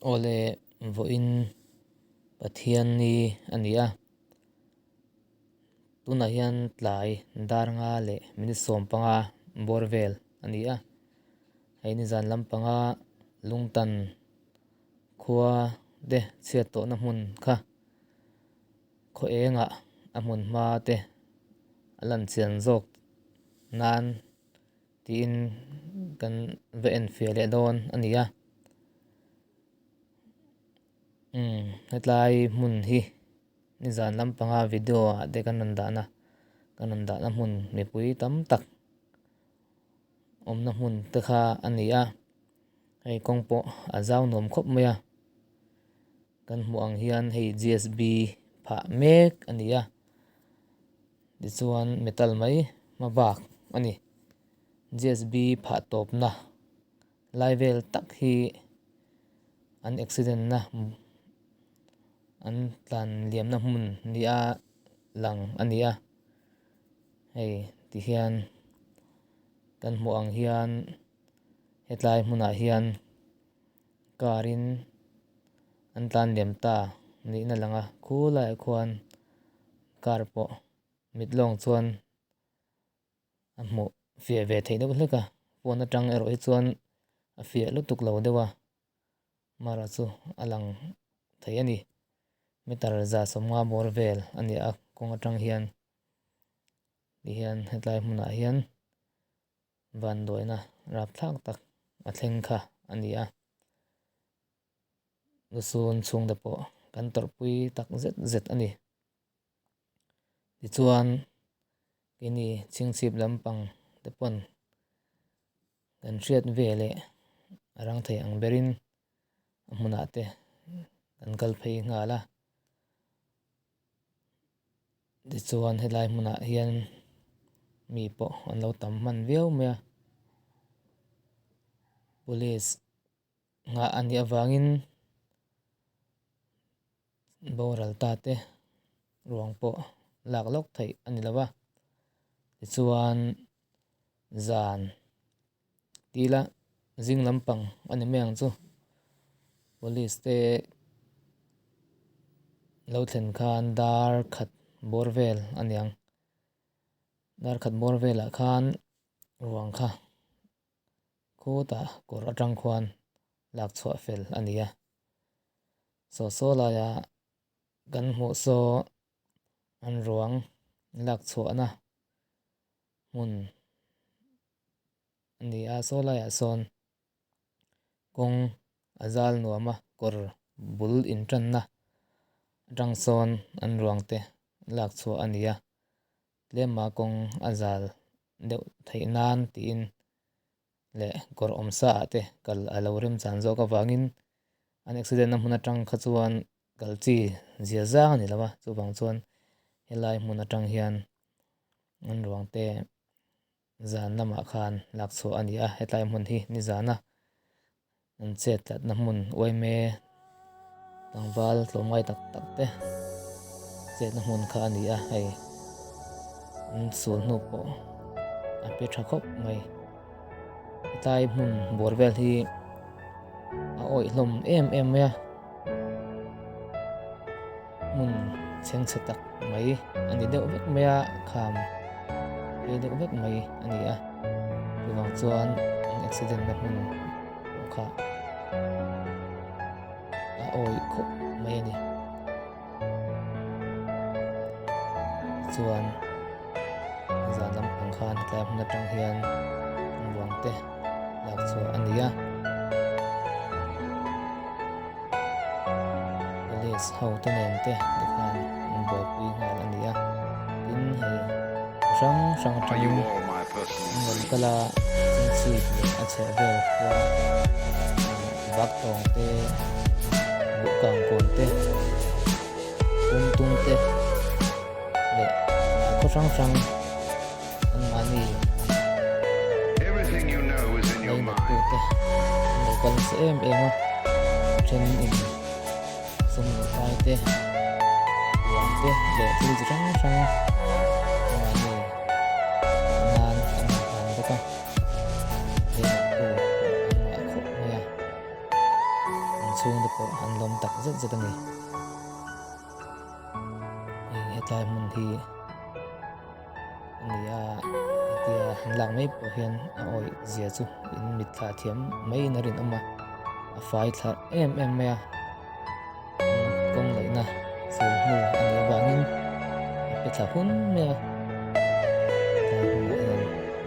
Awle vawiin Pathian ni a ni a, tunah hian tlai dar nga leh minute 15 bawr vel a ni a, hei nizan lampanga lungtan khua te chhiat tawhna hmun kha khaw engah a hmun hma te a lan chian zawk nan tiin kan va en fiah leh dawn a ni a umm hetlai hmun hi nizan lampanga video ah te kan rawn dahna kan rawn dahna hmun mipui tam tak awmna hmun te kha a ni a hei kawng pawh a zau nuam khawp mai a kan hmuh ang hian hei G S B phah mek a ni a. Tichuan metal mai hma bak a ni. G_S_B phah tawpna lai vel tak hi an accident na an tlan liamna hmun nia lang a ni a. Hei ti hian kan hmuh ang hian hetlai hmunah hian car in an tlan liam ta niin a lang a khulaiah khuan. Car pawh mit lawng chuan a hmuh fiah ve theih deuh hlek a, phone atang erawh hi chuan a fiah lutuk lo deuh a, mara chu a lang thei a ni. Meter 150 bawr vel a ni a kawng atang hian tihian hetlai hmunah hian vanduaina rapthlak tak a thleng kha a ni a. Lusun chhungte pawh kan tawrhpui tak zet zet a ni. Tichuan keini chhingchhip lampang te pawn kan hriat ve leh a rang thei ang berin a hmunah te kan kal phei nghal a. Tichuan helai hmunah hian mi pawh an lo tam hman viau mai a, police. Nghah a nih avangin boral ta te ruang pawh lak lawk theih a ni lo va, tichuan zan tila zing lampang a ni mai ang chu police te lo thlen khan dar khat bawr vel a ni ang, dar khat bawr velah khan ruang kha. Khutah kawr atang khuan lak chhuah fel a ni a. Saw saw laia kan hmuh saw an ruang lak chhuahna hmun a ni a. Saw laiah sawn kawng a zal nuam a, kawr bul intanna atang sawn an ruang te lak chhuah a ni a. Tlema kawng a zal deuh theih nan tiin leh kawr awm sa ah te kal a lo remchan zawk avangin an accident na hmun atang kha chuan kal chi zia zang a ni lo a, chuvang chuan helai hmun atang hian an ruang te zan lamah khan lak chhuah a ni a, hetlai hmun hi nizana an chet tlatna hmun uaime tlangval tlawmngai tak tak te chetna hmun kha a ni a hei an sul hnu pawh a pe tha khawp mai hetlai hmun bawr vel hi a awih hlawm em em mai a hmun chhengchhe tak mai a ni deuh vek mai a kham phei deuh vek mai a ni a chuvang chuan an accident na hmun pawh kha a awih khawp mai a ni chuan zan lampang khan hetlai hmun atang hian ruang te lak chhuah a ni a. Police ho te nen te tikhan an buaipui nghal a ni a, tin hei hrang hrang atangin an rawn kal a, chingchhip leh a chheh vel khua vak tawng te, buhkang kawn te, pumtung te leh khaw hrang hrang anmahni ngainattu te an lo kal nasa em em a, a then in sum leh pai te ruang te leh thil chi hrang hrang anmahni nan an rawn hlan bawk a, ngainattu pawh an ngah khawp mai a. chhungte pawh an lawm tak zet zet a ni. Hei hetlai hmun hi a ni a, hetia han lak mai pawh hian a awih zia chu in mitthla thiam maiin a rinawm a, a fai thlarh em em mai a. Kawng laihna fur hnu a nih avangin a pe thla hun mai a, tlai hunah hian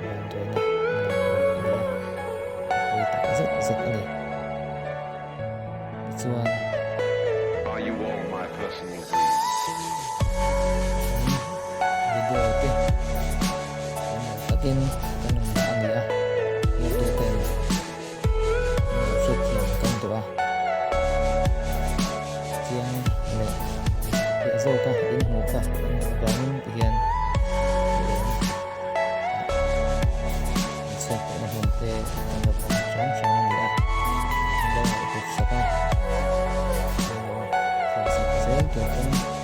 vanduaina an lo tawk a ni a, a pawi tak zet zet a ni. Tichuan, kan video te kan lo takin kan rawn dah a ni a, thirtuten Hriatthiam kan duh a, chiang leh fiah zawka in hmuh kha kan duh avangin ti hian leng an chhiat tawhna hmun te kan lo pawm hram hram a ni a, an lo ngaihhlut sak a, an lo thlir sak zel tur pawn.